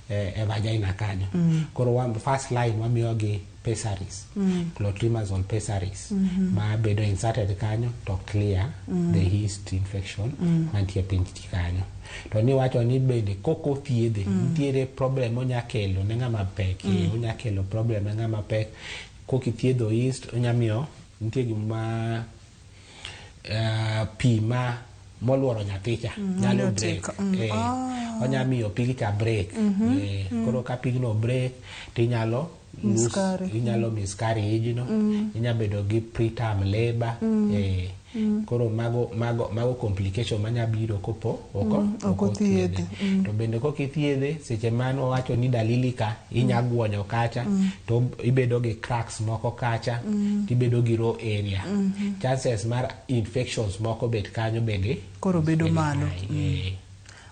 e vagina kanyo. Koro first line wamiyo gi pessaries, clotrimazole pessaries, ma bedo inserted kanyo to clear the yeast infection mantie piny kanyo. To niwacho ni bende kok othiedhe, nitiere problem onya kelo ne ng'ama pek. Onya kelo problem ne ng'ama pek kok ithiedho yeast. Onya miyo nitie gima pi ma moluoro nyathi cha nyalo nyalo break. tik. Onya miyo pigi cha break. Koro ka pigno break tinyalo lose, Miscarry. inyalo miscarry ijno. Inya bedo gi preterm labor. Koro mago complication manya biro kopo oko ok othiedhe. To bende kok ithiedhe, seche man wawacho ni dalili ka inya guonyo kacha to ibedo gi cracks moko kacha, tibedo gi raw area. Chances mar infections moko bet kanyo bende koro bedo very malo. high.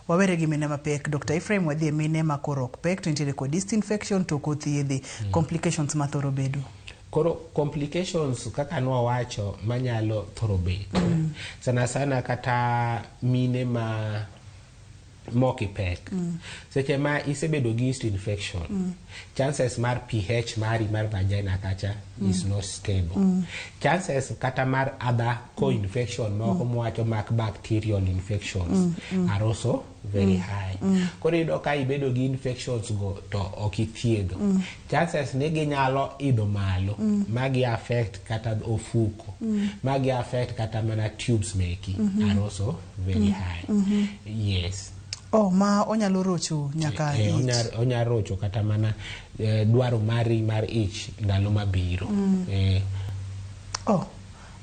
Wawere gi mine mapek, Dr. Ephraim, wadhi e mine ma koro ok pek to nitiere kod yeast infection to ok othiedhi. Complications mathoro bedo. Koro complications kaka nwawacho manyalo thoro bet sana sana kata mine ma mokipek, seche ma isebedo gi yeast infection, chances mar pH mari mar vagina kacha is not stable. Chances kata mar other co-infection moko mwacho mak bacterial infections are also very high. Koro iyudo ka ibedo gi infections go to ok ithiedho, chances ni ginyalo idho malo ma gi affect kata ofuko, ma gi affect kata mana tubes meki are also very high. Yes. Oh, ma onyalo rocho nyaka ich. Onya rocho kata mana dwaro mari mar ich ndalo mabiro. Oh,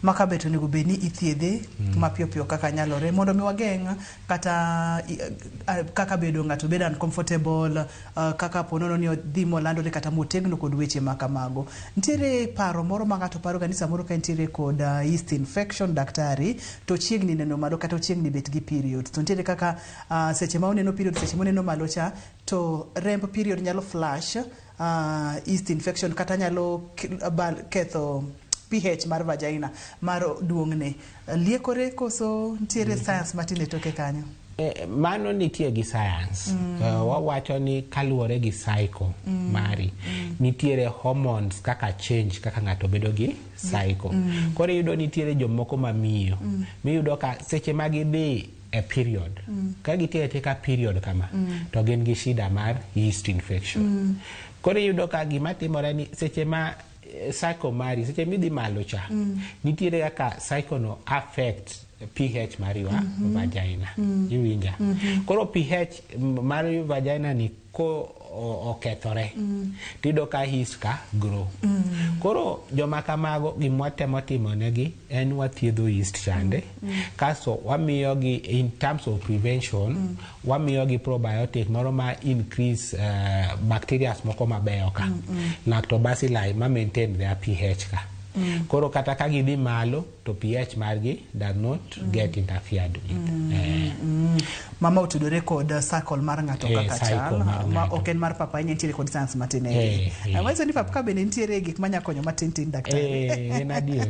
maka bet onego bed ni ithiedhe mapiyo piyo kaka nyalore mondo mi wageng' kata kaka bedo ng'ato bedo uncomfortable, kaka ponono ni odhi molandore kata motegno kod weche ma kamago. Nitiere paro moro ma ng'ato paro ga ni samoro ka nitiere kod yeast infection, daktari, to chiegni neno malo kata ochiegni bet gi period, to nitiere kaka seche ma oneno period, seche moneno malo cha to remb period nyalo flash yeast infection kata nyalo ketho pH mar vagina mar duong'ne. Liekore koso nitiere science matin e toke kanyo? Mano nitie gi science. Wawacho ni kaluwore gi cycle mari, nitiere hormones kaka change kaka ng'ato bedo gi cycle. Koro iyudo nitiere jomoko mamiyo miyudo ka seche ma gidhi e period, ka gitie atieka period kama, to gin gi shida mar yeast infection. Koro iyudo ka gima timore ni seche ma cycle mari, seche midhi malo cha, nitiere kaka cycle no affect pH mar your vagina. Iwinja? Koro pH mar your vagina ni ko okethore, tiyudo ka yeast ka grow. Koro joma kamago, gima watemo timo negi en wathiedho yeast chande. Kasto wamiyogi in terms of prevention, wamiyogi probiotic moro ma increase bacteria moko mabeyo ka, lactobacilli ma maintain their pH ka. Koro kata ka gidhi malo to pH margi does not get interfered with. Mama otudore kod cycle mar ng'ato kaka cycle chal mar ma ng'ato. ok en mar papa ahinya, nitiere kod science matin e iye. Manyiso ni pap ka bende nitiere gik manya konyo matin tin, daktari. En adier.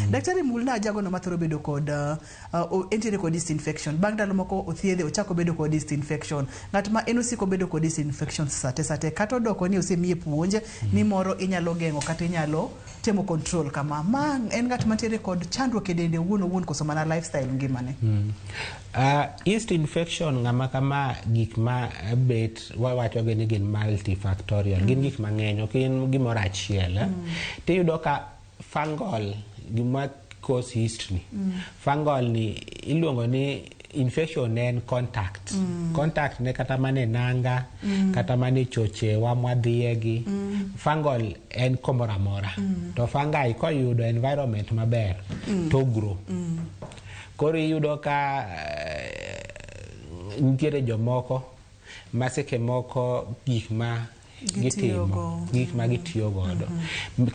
Daktari, mulna jagono mathoro bedo kod entiere kod yeast infection, bang' ndalo moko othiedhe, ochako bedo kod yeast infection. Ng'at ma en osiko bedo kod yeast infection sate sate, kata odoko ni osemiye puonj ni moro inyalo geng'o kata inyalo temo control kama, ma en ng'at mantiere kod chandruok e dende owuon owuon koso mana lifestyle ngimane? Yeast infection, ng'ama kama, gik ma bet wawacho gi ni gin multifactorial, gin gik mang'eny, ok en gimoro achiel. Tiyudo ka fungal gima cause yeast ni, fungal ni iluongo ni infection en contact, contact ne kata mana e nanga, kata mana e chochewa mwadhiye. Fungal en komoro amora, to fungi koyudo environment maber to grow. Koro iyudo ka nitiere jomoko ma seche moko gik ma gitimo, Gitiyogo. gik ma gitiyo godo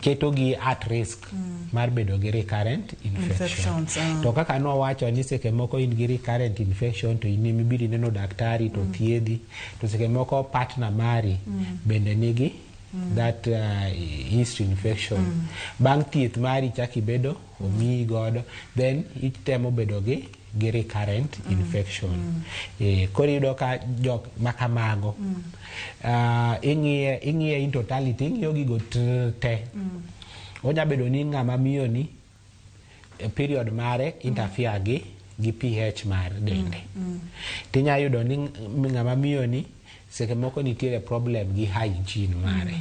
keto gi at risk mar bedo gi recurrent infection. Infections. To kaka nowacho ni seche moko in gi recurrent infection to in emibiro ineno daktari to thiedhi, to seche moko partner mari bende nigi that yeast infection, bang' thieth mari chak ibedo omiyi godo, then itemo bedo gi recurrent infection. Koro iyudo ka jok makamago, ing'iye in totality, ing'iyo gigo te, onya bedo ni ng'ama miyo ni period mare interfere gi pH mar dende. Tinya yudo ni ng'ama miyo ni seche moko nitiere problem gi hygiene mare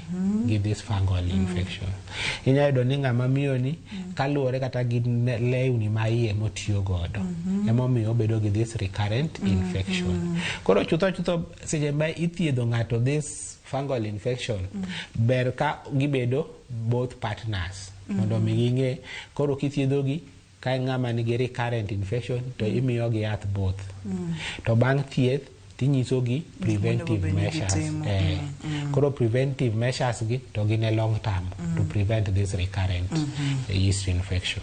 gi this fungal infection. Inya yudo ni ng'ama miyo ni kaluwore kata gi lewni ma iye motiyo godo emomiyo obedo gi this recurrent infection. Koro chutho chutho, seche ma ithiedho ng'ato this fungal infection, ber ka gibedo both partners mondo mi ging'e. Koro kithiedhogi ka ng'ama nigi recurrent infection to imiyogi yath both, to bang' thieth tinyisogi preventive bed ni measures. gitimo. Koro preventive measures gi to gin e long term to prevent this recurrent yeast infection.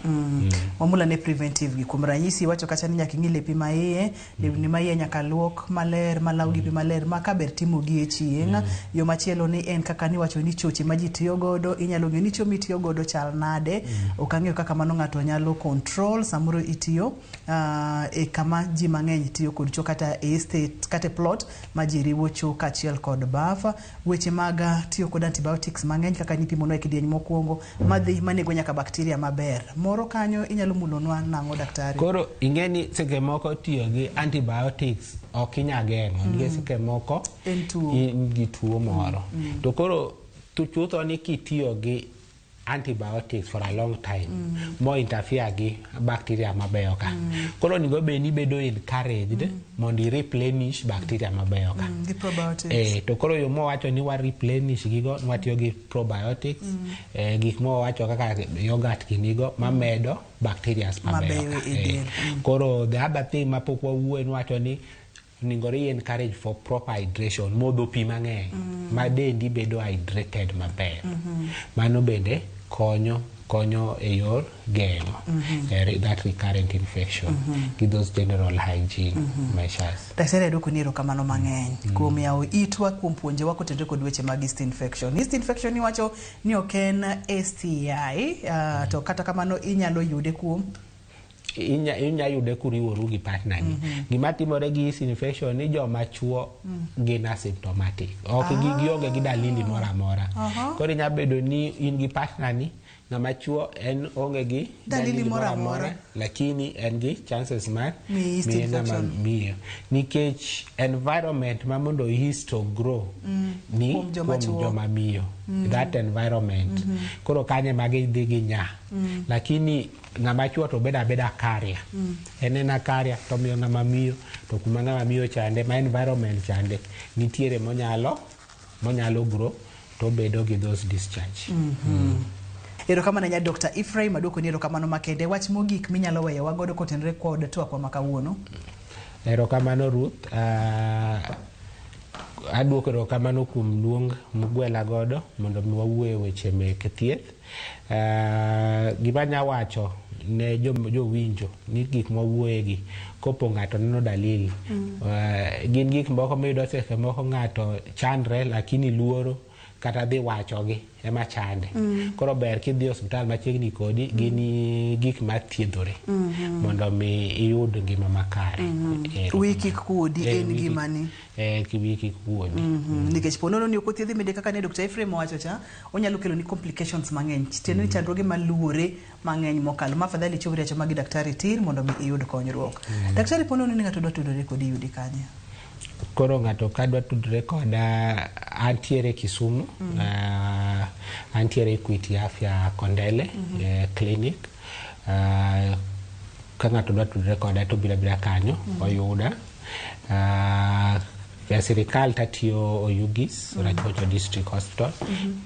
Wamula ne preventive gi, kuom ranyisi iwacho kacha ni nyaka ing'i lepi ma iye, lewni ma iye nyaka luok maler, malaw gi pi maler ma ka ber timo gi e chieng'. Yo machielo ni en kaka niwacho ni choche ma ji tiyo godo, inyalo ng'eyo ni cho mitiyo godo chal nade. Ok ang'eyo kaka mano ng'ato nyalo control. Samoro itiyo e kama ji mang'eny tiyo kod cho, kata e estate, kata e plot ma ji riwo cho kaachiel kod baf. Weche mag tiyo kod antibiotics mang'eny kaka nipimonwa e kidieny mokwongo madhi manego nyaka bacteria maber moro kanyo, inyalo mulonwa nang'o, daktari? Koro ing'e ni seche moko tiyo gi antibiotics ok inya geng'o nikech seche moko En tuo. In gi tuo moro, to koro chutho ni kitiyo gi antibiotics for a long time mo interfere gi bacteria mabeyo ka. Koro onego bed ni ibedo encouraged mondo i replenish bacteria mabeyo ka Gi probiotics. To koro yo mowacho ni wa replenish gigo, nwatiyo gi probiotics, gik mowacho kaka yogurt ginigo mamedo bacteria mabeyo Mabeyo ka. e del. Koro the other thing mapok wawuoye, nwacho ni onego i encourage for proper hydration, modho pi mang'eny ma dendi bedo hydrated maber. Mano bende konyo e yor geng'o that recurrent infection gi those general hygiene measures. Daktari, aduoko ni erokamano mang'eny kuom yawo itwa kuom puonjowa kotenore kod weche mag yeast infection. Yeast infection iwacho ni ok en STI, to kata kamano inyalo yude kuom Inya yude kuriworu gi partner ni. Gima timore gi yeast infection ni joma chuo gin asymptomatic, ok gionge gi dalili moro amora. Koro inya bedo ni in gi partner ni, ng'ama chuo en onge gi dalili moro amora, lakini en gi chances mar miyi yeast miye ng'ama infection. miyo, nikech environment ma mondo yeast to grow ni Kuom joma kuom chuo. Joma miyo, that environment, koro kanyo ema gidhi ginya. Lakini ng'ama chuo to bedo abeda carrier, en ena carrier to miyo ng'ama miyo, to kuma ng'ama miyo chande ma environment chande nitiere monyalo grow to bedo gi those discharge. Erokamano ahinya, Dr. Ephraim, aduoko ni erokamano makende. Wach mogik minyalo weyowa godo kotenore kod twakwa ma kawuono? Erokamano, Ruth. Aduoko erokamano kuom luong mugwela godo mondo mi wawuo e weche mek thieth. Gima anya wacho ne jowinjo ni gik mwawuoye gi kopo ng'ato neno dalili gin gik moko miyudo seche moko ng'ato chandre lakini luoro kata dhi wachogi ema chande. Koro ber kidhi e osiptal machiegni kodi gin gik mathiedhore mondo mi iyud ngima makare. Wiyi kik kuodi Eh, en wiyi kik- ngimani. Wiyi kik kuodi. Nikech po nono ni ok othiedhi mede kaka ne Dr. Ephraim owacho cha, onyalo kelo ni complications mang'eny. Tiende ni chandruoge maluwore mang'eny mokalo. Ma afadhali ichobri achoma gi daktari tir mondo mi iyud konyruok. Daktari po nono ni ng'ato dwa tudore kodi iyudi kanye? Koro ng'ato ka dwa tudre koda antiere Kisumu, antiere Equity Afya Kondele clinic. Ka ng'ato dwa tudre koda to obiro abira kanyo oyuda. E sirikal tatiyo Oyugis, Rachuonyo District Hospital.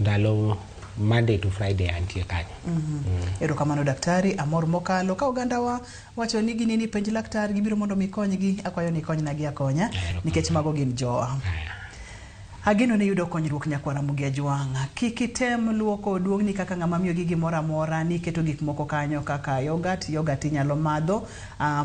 Ndalo Monday to Friday antie kanyo. Erokamano daktari, amor mokalo. Ka ogandawa wacho ni ginini penj laktar, gibiro mondo mi konygi, akwayo ni ikonyna akonya, nikech mago gin jowa. Ageno ni yudo konyruok nyakwar Ramogi Ajwang'. Kik item luoko duong'ni kaka ng'ama miyo gi gimoro amora ni iketo gik moko kanyo kaka yogurt. Yogurt inyalo madho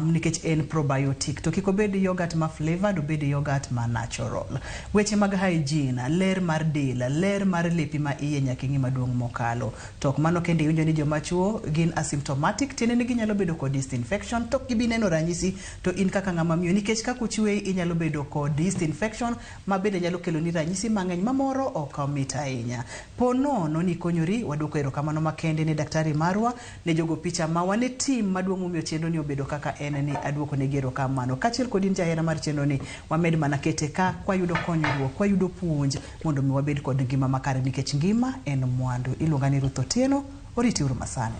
nikech en probiotic. To kik obed yogurt ma flavored, obed yogurt ma natural. Weche mag hygiene, ler mar del, ler mar lepi ma iye nyaka ing'i maduong' mokalo. To ok mano kende, iwinjo ni joma chuo gin asymptomatic, tiende ni ginyalo bedo kod yeast infection, to ok gibi neno ranyisi to in kaka ng'ama miyo nikech kaka ochwe inyalo bedo kod yeast infection ma bende nyalo kelo ni ranyisi mang'eny mamoro ok mit ahinya. Po nono ni konyori, waduoko erokamano makende ne daktari marwa, ne jogo picha mawa, ne tim maduong' momiyo chenro ni obedo kaka en ni aduoko negi erokamano. Kaachiel kod in jahera mar chenro ni, wamed mana kete ka kwayudo konyruok, kwayudo puonj mondo mi wabed kod ngima makare nikech ngima en mwandu. Iluonga ni Ruth Otieno, oriti uru masani.